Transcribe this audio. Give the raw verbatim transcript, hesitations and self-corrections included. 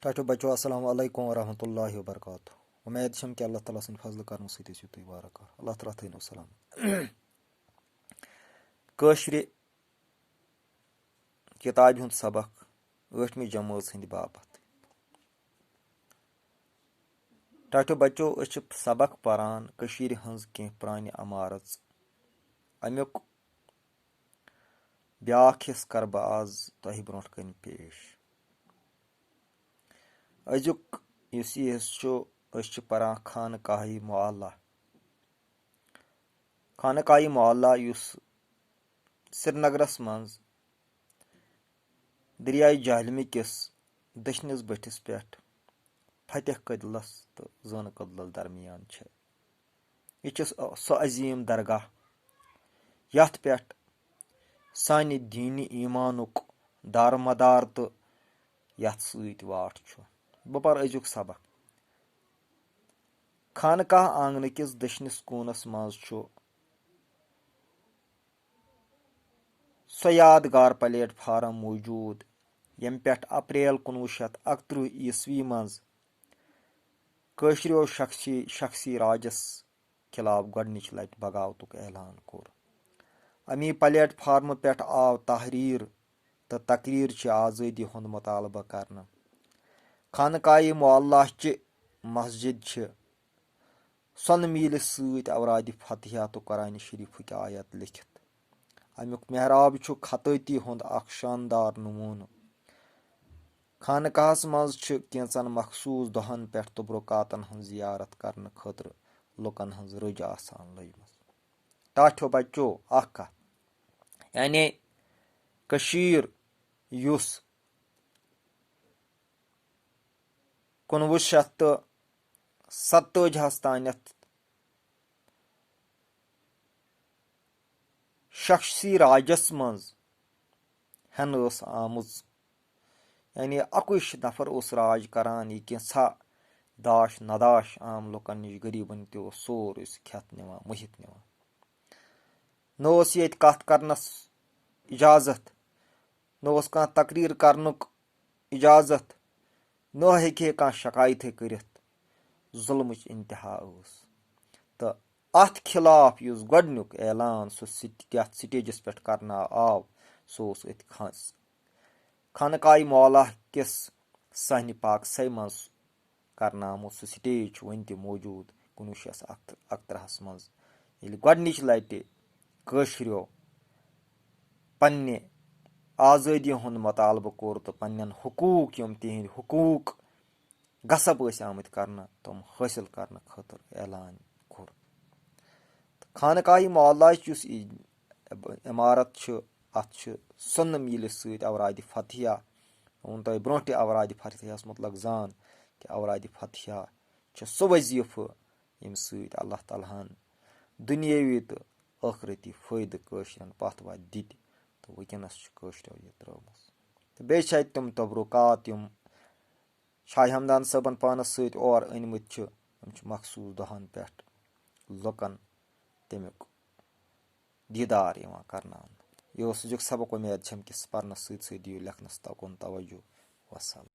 ٹاٹھیو بچو، السلام علیکم ورحمۃ اللہ وبرکاتہ۔ اُمید چھم کہ اللہ تعالیٰ سٕنٛدِ فضلہٕ کرمہٕ سۭتۍ ٲسِو تُہۍ وارٕ کارٕ۔ اللہ تعالیٰ تھٲینو سلامت۔ کٲشرِ کِتابہِ ہُنٛد سبق، ٲٹھمہِ جمٲژ ہٕنٛدِ باپتھ۔ ٹاٹھیو بچو، أسۍ چھِ سبق پران کٔشیٖرِ ہٕنٛز کینٛہہ پرٛانہِ عمارژ۔ اَمیُک بیٛاکھ حصہٕ کرٕ بہٕ آز تۄہہِ برونٛٹھ کَنہِ پیش۔ أزیُک یُس یہِ حصہٕ چھُ، أسۍ چھِ پران خانقاہہِ معلیٰ۔ خانقاہہِ معلیٰ، یُس سرینگرس منٛز دریائے جہلمہِ کِس دٔچھنِس بٔٹھِس پٮ۪ٹھ فتح کدلس تہٕ زٲنہٕ کدلس درمیان چھِ۔ یہِ چھُ سُہ عظیٖم درگاہ، یَتھ پٮ۪ٹھ سانہِ دیٖنہِ ایٖمانُک دارمدار تہٕ یَتھ سۭتۍ واٹھ چھُ۔ بہٕ پَرٕ أزیُک سبق۔ خانقاہ آنٛگنہٕ کِس دٔچھنِس کوٗنس منٛز چھُ سُہ یادگار پلیٹ فارم موجود، ییٚمہِ پٮ۪ٹھ اپریل کُنوُہ شیٚتھ اَکترٕہ عیسوی منٛز کٲشرٮ۪و شخصی، شخصی راجس خلاف گۄڈٕنِچ لٹہِ بغاوتُک اعلان کوٚر۔ اَمی پلیٹ فارمہٕ پٮ۪ٹھ آو تحریر تہٕ تقریر چہِ آزٲدی ہُنٛد مطالبہٕ کرنہٕ۔ خانقاہہِ معلیٰ چہِ مسجد چھِ سۄنہٕ میٖلہِ سۭتۍ اورادِ فتحیہ تہٕ قرآنِ شریفٕکۍ آیت لیٚکھِتھ۔ اَمیُک محراب چھُ خطٲطی ہُنٛد اکھ شاندار نموٗنہٕ۔ خانقاہس منٛز چھِ کینٛژن مخصوٗص دۄہن پٮ۪ٹھ تبرکاتن ہٕنٛز زیارت کرنہٕ خٲطرٕ لوٗکن ہٕنٛز رٔج آسان لٔجمٕژ۔ ٹاٹھیو بچو، اکھ کتھ، یعنی کٔشیٖر، یُس کُنوُہ شیٚتھ تہٕ ستتٲجی ہس تانٮ۪تھ شخصی راجس منٛز ہٮ۪نہٕ ٲس آمٕژ۔ یعنی اَکُے نفر اوس راج کران، یہِ کینٛژھا داش نداش عام لُکن نِش، غریٖبن تہِ اوس سورُے سُہ کھٮ۪تھ نِوان، مُہِتھ نِوان۔ نہ اوس ییٚتہِ کتھ کرنس اجازت، نہ اوس کانٛہہ تقریر کرنُک اجازت، نہ ہیٚکہِ ہے کانٛہہ شکایتھٕے کٔرِتھ۔ ظُلمٕچ انتہا ٲس۔ تہٕ اتھ خلاف یُس گۄڈٕنیُک اعلان سُہ سٹ-، یتھ سٹیجس پٮ۪ٹھ کرنہٕ آو، سُہ اوس أتھۍ خان-، خانقاہہِ معلیٰ کِس صحنِ پاکسے منٛز کرنہٕ آمُت۔ سُہ سٹیج چھُ وُنہِ تہِ موجود۔ کُنوُہ شیٚتھ اَکترٛہَس منٛز ییٚلہِ گۄڈٕنِچ لٹہِ کٲشرٮ۪و پننہِ آزٲدی ہُنٛد مطالبہٕ کوٚر تہٕ پننٮ۪ن حقوٗق، یِم تِہنٛدۍ حقوٗق غصب ٲسۍ آمٕتۍ کرنہٕ، تِم حٲصِل کرنہٕ خٲطرٕ اعلان کوٚر۔ خانقاہہِ معلیٰ یُس یہِ عمارت چھُ، اتھ چھُ سۄنہٕ میٖلہِ سۭتۍ اورادِ فتحیہ۔ ووٚن تۄہہِ برونٛٹھ تہِ اورادِ فتحیہس مُتعلق زان کہِ اورادِ فتحیہ چھُ سُہ وظیفہٕ، ییٚمہِ سۭتۍ اللہ تعالیٰ ہن دُنیٲوی تہٕ ٲخرتی فٲیدٕ کٲشرٮ۪ن پتھ وتھ دِتۍ۔ تہٕ وٕنکیٚنس چھِ کٲشرٮ۪و یہِ ترٲومٕژ۔ تہٕ بیٚیہِ چھِ اتہِ تِم تبرکات، یِم شاہ ہمدان صٲبن پانس سۭتۍ اور أنمٕتۍ چھِ، تِم چھِ مخصوٗص دۄہن پٮ۪ٹھ لُکن تمیُک دیٖدار یِوان کرناونہٕ۔ یہِ اوس أزیُک سبق۔ اُمید چھم کہِ سُہ پرنس سۭتۍ سۭتۍ دِیِو لیکھنس تہ کُن توجہ۔ وسلام۔